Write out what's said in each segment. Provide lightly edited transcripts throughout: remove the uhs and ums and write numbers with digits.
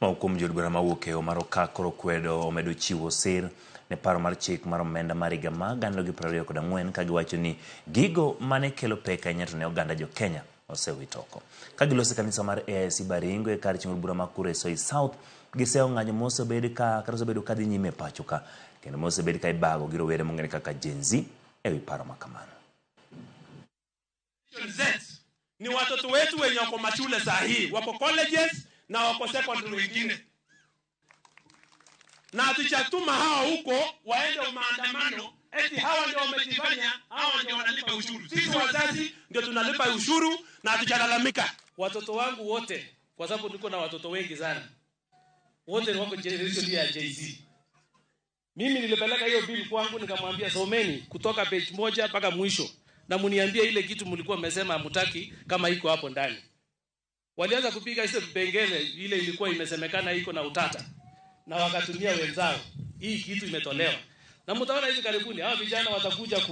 Moko kuom jood bura mawuok e mar Okak koro kwedo omedo chiwo sir ne paro mar chik mar omenda mar higa ma 2024 ka giwacho ni gigo mane kelo pek ahinya to ne oganda jo Kenya osewit oko. Ka giloso e kanisa mar AIC Baringo e kar chungo bura ma Kuresoi South, giseyo ng'anyo mosebed ka kata osebedo ka dhi nyime e pacho ka kendo mosebed ka ibago gi rowere mong'ere kaka Gen Z e wi paro ma kamano. Z ni watoto wetu wenye wako mashule saa hii, wako colleges na wako secondary wengine, na hatujatuma hawa huko waende maandamano eti hawa ndio wamejifanya, hawa ndio wanalipa ushuru. Sisi wazazi ndio tunalipa ushuru na hatujalalamika. Watoto wangu wote, kwa sababu niko na watoto wengi sana, wote wako generation ya Gen Z. Mimi nilipeleka hiyo bill kwangu, nikamwambia someni kutoka page 1 mpaka mwisho na muniambie ile kitu mlikuwa mmesema hamtaki kama iko hapo ndani. Walianza kupiga hizo vipengele, ile ilikuwa imesemekana iko na utata, na wakatumia wenzao, hii kitu imetolewa. Na mtaona hivi karibuni hawa vijana watakuja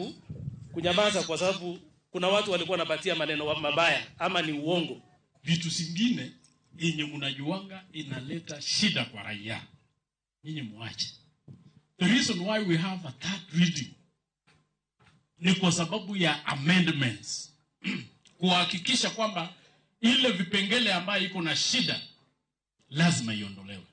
kunyamaza, kwa sababu kuna watu walikuwa wanapatia maneno mabaya ama ni uongo. Vitu zingine yenye mnajuanga inaleta shida kwa raia, nyinyi muache. The reason why we have a third reading ni kwa sababu ya amendments kuhakikisha kwamba ile vipengele ambayo iko na shida lazima iondolewe.